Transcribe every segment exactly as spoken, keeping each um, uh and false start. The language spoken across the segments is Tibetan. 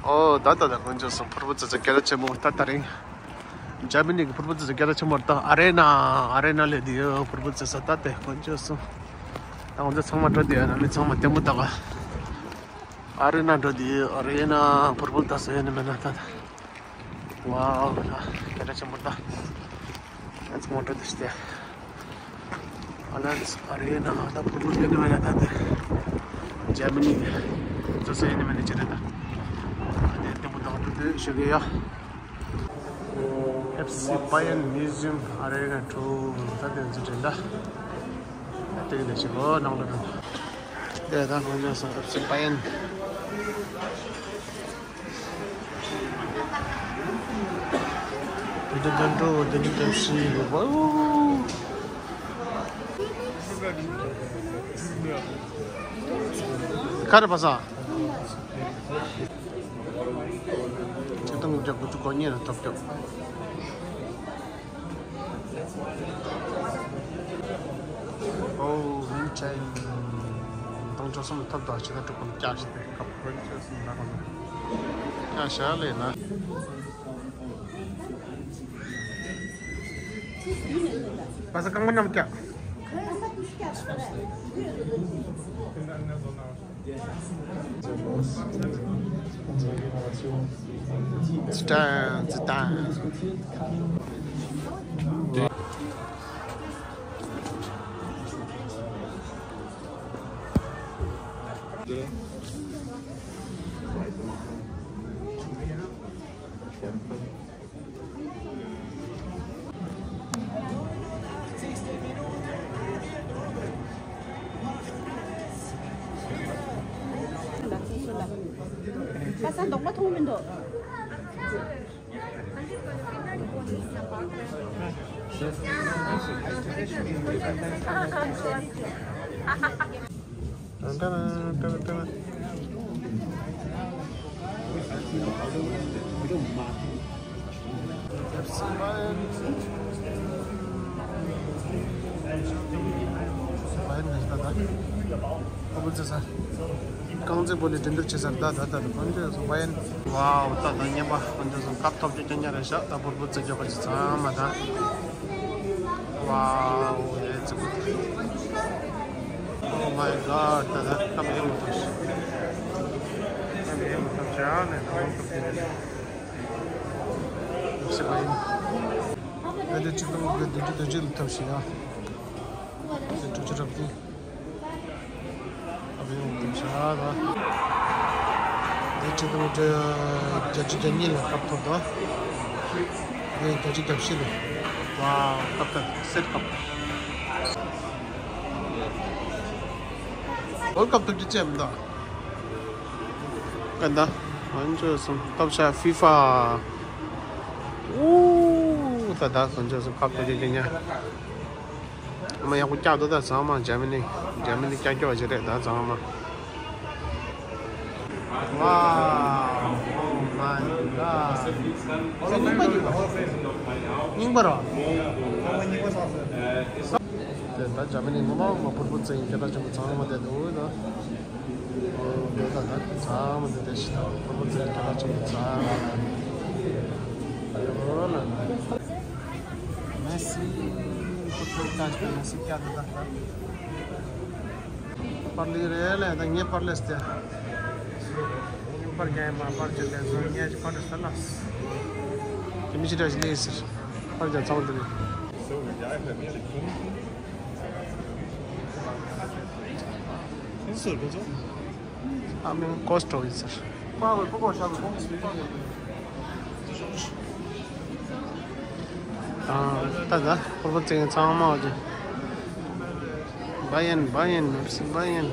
ཨོ་ད་ད་ད་དཀོན་མཆོག་གསུམ། ཕུར་བུ་ཙི་ཙི་སྐད་གྲགས་ཆེན་མོ་ད་ད་རིང་། འཇར་མ་ནི་གི་ཕུར་བུ་ཙི་ཙི་སྐད་གྲགས་ཆེན་མོ་ད་ཨ་རེ་ན། ཨ་རེ་ན་ལས་དེ་ཡོད། ཕུར་བུ་ཙི་ཙི་ད་དེ་དཀོན་མཆོག་གསུམ། ད་ང་ཚོ་ཚང་མ་འགྲོ་དེ་ཡོད་ན་མི་ཚང་མ་ལྟད་མོ་ལྟ་ག་ཨ་རེ་ན་འགྲོ་དེ་ཡོད། ཨ་རེ་ན་ཕུར་བུ་ལྟ་ས་ཡོད་ནི་མེད་ན་ད་ད། ཝའོ། ད་སྐད་གྲགས་ཆེན་པོ་ད། ཨ་ཚང་མ་འགྲོ་དེ་ཤི་དེ། ཨ་ལན་ཨ་རེ་ན་ད་ཕུར་བུ་ལྟ་ནི་མེད་ན་ད་དེ། འཇར་མ་ནི་ཙི་ཙི་ཡོད་ནི་མེད་ནི་ཅི་རེད་ད། ཨ་དེ་ལྟད་མོ་ལྟ་ག་འགྲོ་དེ་ཤི་གི་ཡ། FC Bayern Museum Arena Tour ད་དེ་ཚོ་དྲན་ད། དེ་གི་ལས་བྱེད་པོ་ནང་ལ་དྲན། དེ་ད་ང་ཚོ་སོང་FC Bayern། དེ་འདྲ་འགྲོ་དེ་འདྲ་ཞིག་ཡོད་པ། ག་རེ་བ་ས། ཆིག་སྟོང་དགུ་བརྒྱ་དགུ་བཅུ་གོ་གཉིས་ལ་ཐོབ་སྐྱོབ། ཨོ་ཝིན་ཅན། སྟོང་བཅུ་གསུམ་ཐོབ་དང་ཕྱི་ཟླ་དྲུག་པ་ལ་བསྐྱར་ཞིག་སྟེ་སྐབས་དགུ་བཅུ་གསུམ་ལ་གོ་ན། བསྐྱར་བཞག་ལས་ན། པ་ས་རྐང་པ་མཉམ་བསྐྱར། ཙི་ཏང་ཙི་ཏང་། ཁ་སང་འདོགས་པ་མཐོང་མི་འདུག་ཏན་ཏན་ཏན་ཏན། རྐང་རྩེད་སྤོ་ལོའི་འགྲན་བསྡུར་བྱེད་ས་ད་ད་ད་དཀོན་མཆོག་གསུམ། བའོ། ད་ད་བརྙན་པ་དཀོན་མཆོག་གསུམ་སྐབས་ཐོབ་རྒྱུ་རྐྱང་རྐྱང་རེད་ཤག་ད་ཕུར་བུ་རྩེད་རྒྱུ་ག་ཅིག་ཚང་མ་ད། ཝའོ། ཨེ་ཙི་གུ། Oh my God. ད་ད་ད་མི་མོ་ཐོབ་ཤི། ད་མི་མོ་ཐོབ་ཤི་ཨ་ནི་ད་མོ་ཐོབ་ཤི་ནི་ཤི་བ་ཡིན། ཨེ་དེ་ཆིག་སྟོང་དགུ་བརྒྱ་བདུན་ཅུ་དོན་གཅིག་ལ་ཐོབ་ཤི་ཡ། ཨེ་དེ་དྲུག་ཅུ་རེ་བདུན། ཨ་བི་ཡོང་དུ་བྱ་ར། དེ་ཆེད་དུ་བརྒྱད་ཅུ་གྱ་གཉིས་ལ་སྐབས་ཐོབ་དོ། དེ་བརྒྱད་ཅུ་གྱ་བཞི་ལ། ཝའོ། སྐབས་ཐོབ་སེར་སྐབས། ཨོ་སྐབས་ཐོབ་ཀྱི་ཅེས་མི་འདུག་ག་འདའ། ང་ཚོ་སོང་སྟོབས་ཆ་ཧྥི་ཧྥ། ཨུ། ད་ད་ང་ཚོ་སོང་སྐབས་ཐོབ་ཀྱི་ཅེས་ཉ། ཨ་མ་ཡག་པོ་བཀྱག་འདུག་ད་ཚང་མ་འཇར་མ་ནི། འཇར་མ་ནི་བཀྱག་བཀྱག་བྱེད་རེད་ད་ཚང་མ། Wow. Oh my God. རྙིང་པ་རེད་པ། རྙིང་པ་རེད་པ། དེ་ད་འཇར་མ་ནི་ངོ་མ་ངོ་མ་ཕུར་བུ་རྩེད་ཡིན་སྐད་གྲགས་ཆེན་པོ་ཚང་མ་དེ་འདུག་ད། འདུག་ད་ད་ཚང་མ་དེ་དེ་ཤི་ད་ཕུར་བུ་རྩེད་སྐད་གྲགས་ཆེན་པོ་ཚང་མ། ཡོད་ལ། མེ་སི། ཁོ་ཚོའི་ལྟ་ཞིག་མེ་སི་བཀྱག་འདུག་ད། པར་ལི་རེད་ལས་ད་ངས་པར་ལས་ཏེ། པར་རྒྱག་ཡིན་པ་པར་བརྒྱབ་ལས་བཟོ་ངས་ཅིག་པར་ལས་ལ། དེ་མི་ཤི་ད་ཞིག་ལས་ཟེར། པར་རྒྱག་ཚང་དེ་ནི། ཨ་མིན་ཀོ་སི་ཊོ་ཡིན་ཟེར། ཨ་ད་ད་ཕུར་བུ་རྩེད་མཁན་ཚང་མ་འོ་ཅེ། བ་ཡན་བ་ཡན་ཨེཕ་སི་བ་ཡན།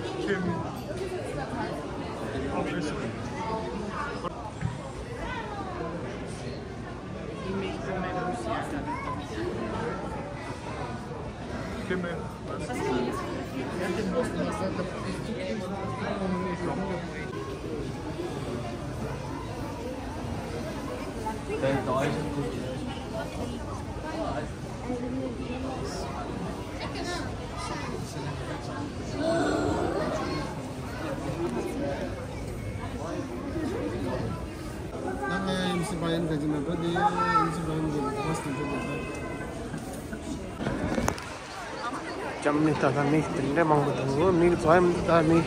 ཇར་མ་ནི་ད་ལྟ་མི་དེ་འདྲ་མང་པོ་འདུག་མི་རྫོགས་མི་འདུག་ད་མི།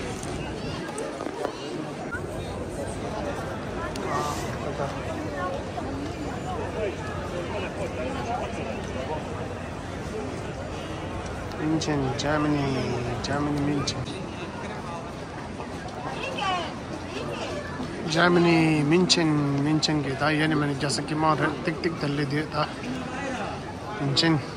མིན་ཆེན། ཇར་མ་ནི། ཇར་མ་ནི། མིན་ཆེན། ཇར་མ་ནི། མིན་ཆེན། མིན་ཆེན་གྱི་ད་ཡ་ནི་མ་ནི་རྒྱ་ས་ཀི་མང་རེད། ཏིག་ཏིག་དེ་ལས་དེ་ད་མིན་ཆེན།